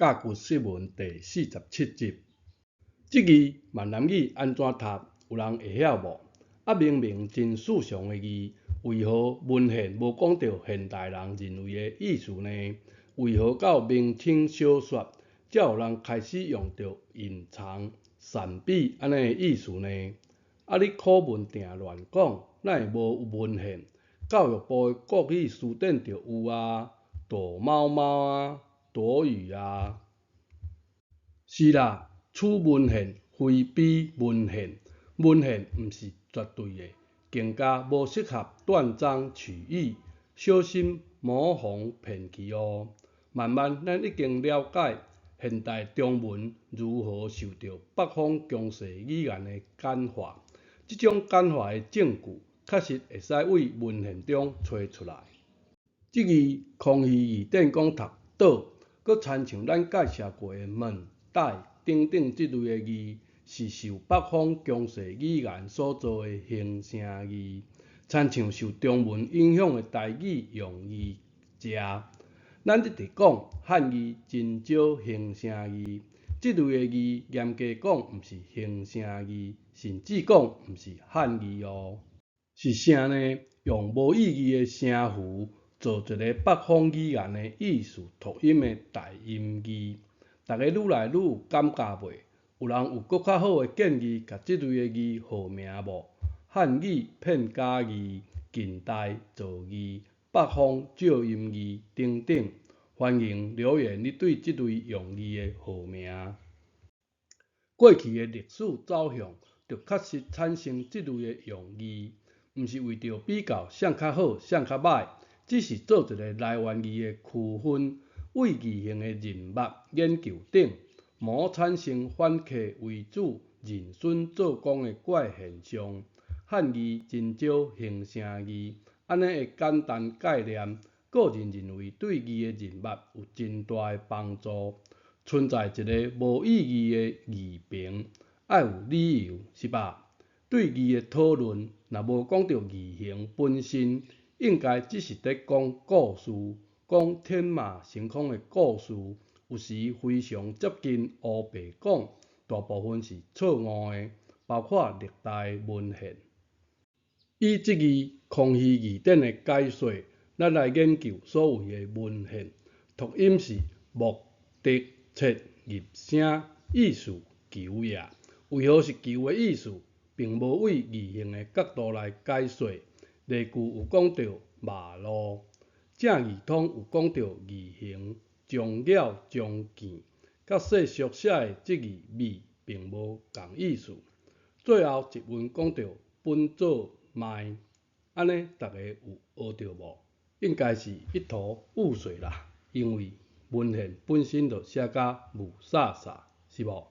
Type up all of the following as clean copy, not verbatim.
甲骨釋文第47集。這字閩南語按怎讀？有人會曉無？啊，明明真順常的字，為何文獻無講著現代人認為的意思呢？為何到明清小說，才有人開始用著隱藏、神秘按呢的意思呢？啊，你古文定亂講，哪會無文獻？教育部的國語辭典就有啊，躲貓貓啊，躲雨啊。是啦，此文獻非彼文獻，文獻毋是絕對的，更加無適合斷章取義，小心模仿騙去哦。慢慢咱已經了解現代中文如何受著北方強勢語言的簡化，這種簡化的證據確實會使對文獻中揣出來。這字康熙字典講讀倒，閣親像咱介紹過的問、帶等等這類的字，是受北方強勢語言所造的形聲字，親像受中文影響的台語用字食。咱一直講漢字真少形聲字，這類的字嚴格講毋是形聲字，甚至講毋是漢字哦。是啥呢？用無意義的聲符做一个北方語言的意思讀音的台音字，逐家愈來愈有感覺袂？有人有閣較好的建議，共這類的字號名無？漢語片假字、近代造字、北方借音字等等，歡迎留言你對這類用字的號名。過去的歷史走向，就確實產生這類的用字，毋是為著比較啥較好、啥較䆀，只是做一个來源字的區分，對字形的認捌、研究等，無產生反客為主、人損做工的怪現象。漢字真少形聲字，按呢的簡單概念，個人認為對字的認捌有真大的幫助。存在一个無意義的字爿，愛有理由，是吧？對字的討論，若無講著字形本身，應該只是佇講故事，講天馬行空的故事，有時非常接近烏白講，大部分是錯誤的，包括歷代文獻。以這字康熙字典的解說，咱來研究所謂的文獻，讀音是目的切入聲，意思求也。為何是求的意思？並無對字形的角度來解說。例句有講著馬路，正義通有講著字形將了將見，佮世俗寫的這字米並無仝意思。最後一文講著本做賣，按呢逐家有學著無？應該是一頭霧水啦，因為文獻本身就寫甲霧煞煞，是無？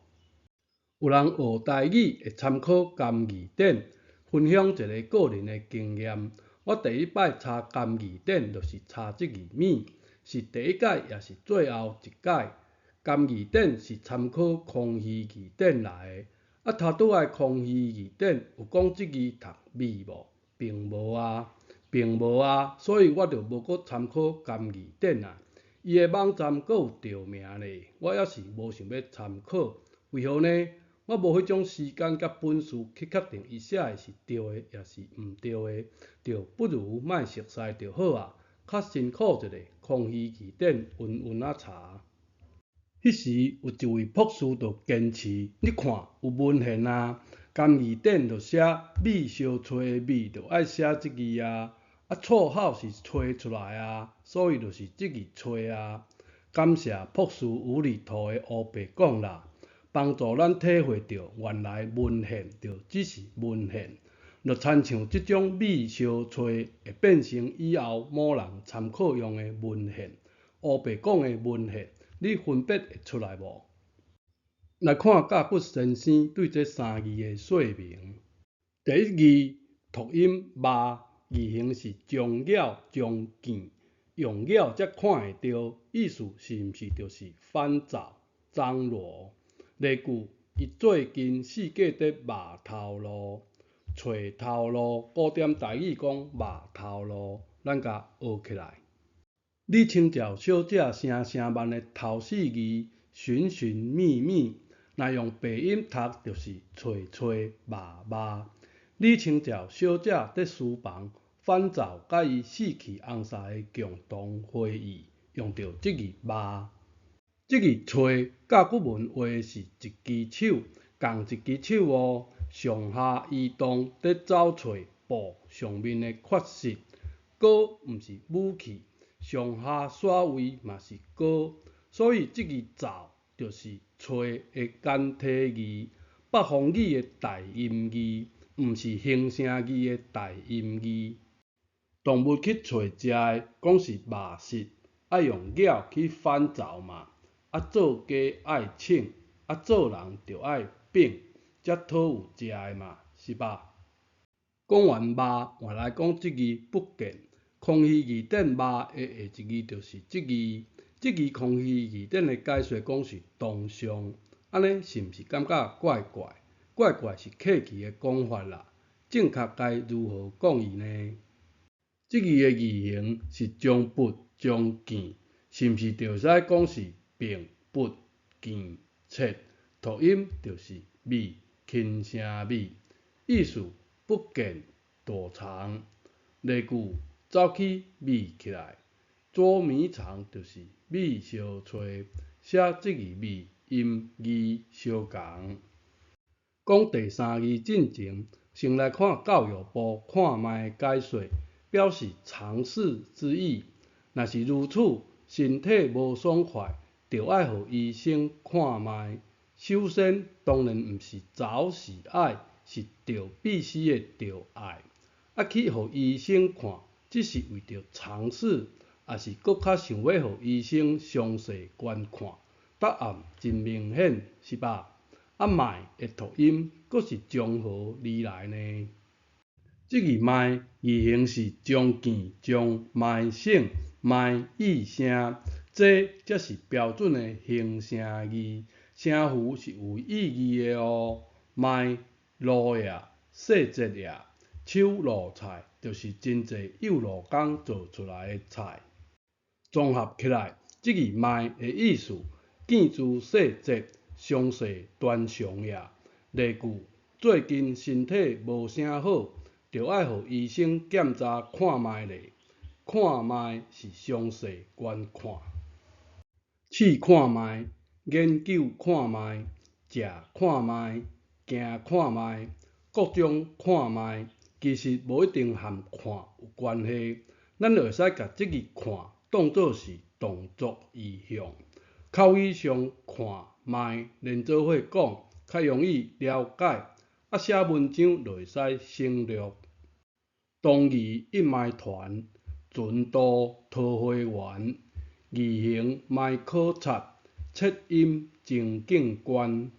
有人學台語會參考甘字典，分享一个個人的經驗。我第一擺查甘字典，就是查這字物，是第一擺也是最後一擺。甘字典是參考康熙字典來的，啊，頭拄仔康熙字典有講這字讀米無？並無啊，並無啊，所以我就無閣參考甘字典啊。伊的網站閣有著名咧，我猶是無想欲參考。為何呢？我無彼種時間佮本事去確定伊寫的是對的，抑是毋對的，就不如莫熟似就好啊，較辛苦一下，康熙字典穩穩仔查。彼時有一位博士就堅持，你看有文獻啊，甘字典就寫米相炊的米，就愛寫這字啊，啊錯口是炊出來啊，所以就是這字炊啊。感謝博士無厘頭的烏白講啦。幫助咱體會著原來文獻就只是文獻，就親像這種米相炊會變成以後某人參考用的文獻，烏白講的文獻，你分別會出來無？來看甲骨先生對這三字的說明。第一字讀音肉，字形是將了將見，用了才看會著，意思是毋是就是翻找、張羅？例句：伊最近四界佇肉頭路，揣頭路。古典台語講肉頭路，咱共學起來。李清照小姐聲聲慢的頭四字尋尋覓覓，若用白音讀就是揣揣肉肉。李清照小姐佇書房翻找佮伊死去翁婿的共同回憶，用著這字肉。這字揣甲古文畫的是一支手，仝一支手哦，上下移動佇找揣布上面的缺失。戈毋是武器，上下徙位嘛是戈，所以這字找就是揣的簡體字，北方語的台音字，毋是形聲字的台音字。動物去揣食的，講是肉食，愛用爪去翻找嘛。啊，做雞愛銃，啊，做人著愛反，才討有食的嘛，是吧？講完肉，換來講這字不見。康熙字典肉的下一字就是這字，這字康熙字典的解說講是同上，按呢是毋是感覺怪怪？怪怪是客氣的講法啦，正確該如何講伊呢？這字的字形是將不將見，是毋是就會使講是並不見切？讀音就是米，輕聲米，意思不見躲藏。例句。走去覕起來，捉迷藏就是覕相揣，寫這字覕音義相仝。講第三字進前，先來看教育部看覓解說，表示嘗試之意。若是如此，身體無爽快，就愛予醫生看覓。首先，當然毋是早是愛，是著必須的著愛。啊，去予醫生看。只是為著嘗試，抑是閣較想欲予醫生詳細觀看？答案真明顯，是吧？啊，覓的讀音閣是從何而來呢？這字覓字形是將見將覓省覓意聲，這才是標準的形聲字，聲符是有意義的哦。覓路也，細節也，手路菜就是真濟幼路工做出來的菜。綜合起來，這字覓的意思，見諸細節，詳細端詳也。例句：最近身體無啥好，著愛予醫生檢查看覓咧。看覓是詳細觀看。試看覓，研究看覓，食看覓，行看覓，各種看覓，其實無一定和看有關係。咱就會使共這字看當做是動作意象，口語上看覓連做伙講，較容易了解。啊，寫文章就會使省略。同義一覓團，船渡桃花源，字形覓考察，切音情景觀。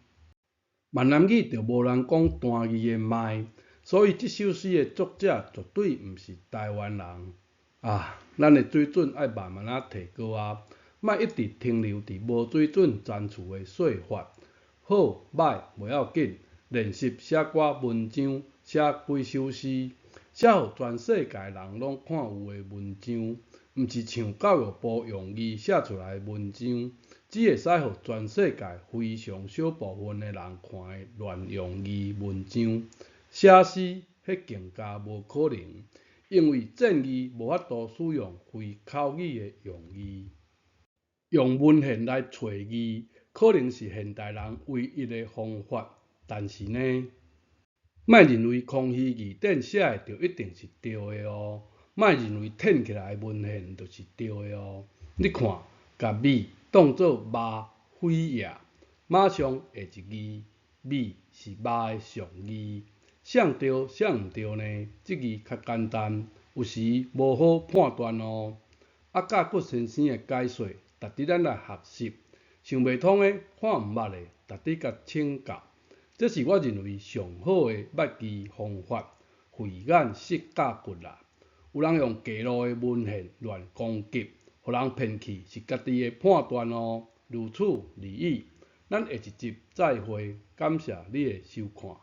閩南語就無人講單字的覓，所以這首詩的作者絕對毋是台灣人。啊，咱的水準愛慢慢仔提高啊，莫一直停留佇無水準殘次的說法。好歹袂要緊，練習寫寡文章，寫幾首詩，寫予全世界人攏看有的文章，毋是像教育部用字寫出來的文章，只會使予全世界非常小部分的人看的亂用字文章。寫詩，彼更加無可能，因為正字無法度使用非口語的用字。用文獻來揣字，可能是現代人唯一的方法，但是呢，莫認為康熙字典寫的就一定是對的哦，莫認為摕起來的文獻就是對的哦。你看，共覕當做肉匪也，馬上下一字覕是肉的上字，啥對啥毋對呢？這字較簡單，有時無好判斷哦。啊，甲骨先生的解說，值得咱來學習。想袂通的，看毋捌的，值得共請教。這是我認為上好的捌字方法，慧眼識甲骨啦。有人用假路的文獻亂攻擊，予人騙去是家己的判斷哦。如此而已。咱下一集再會，感謝你的收看。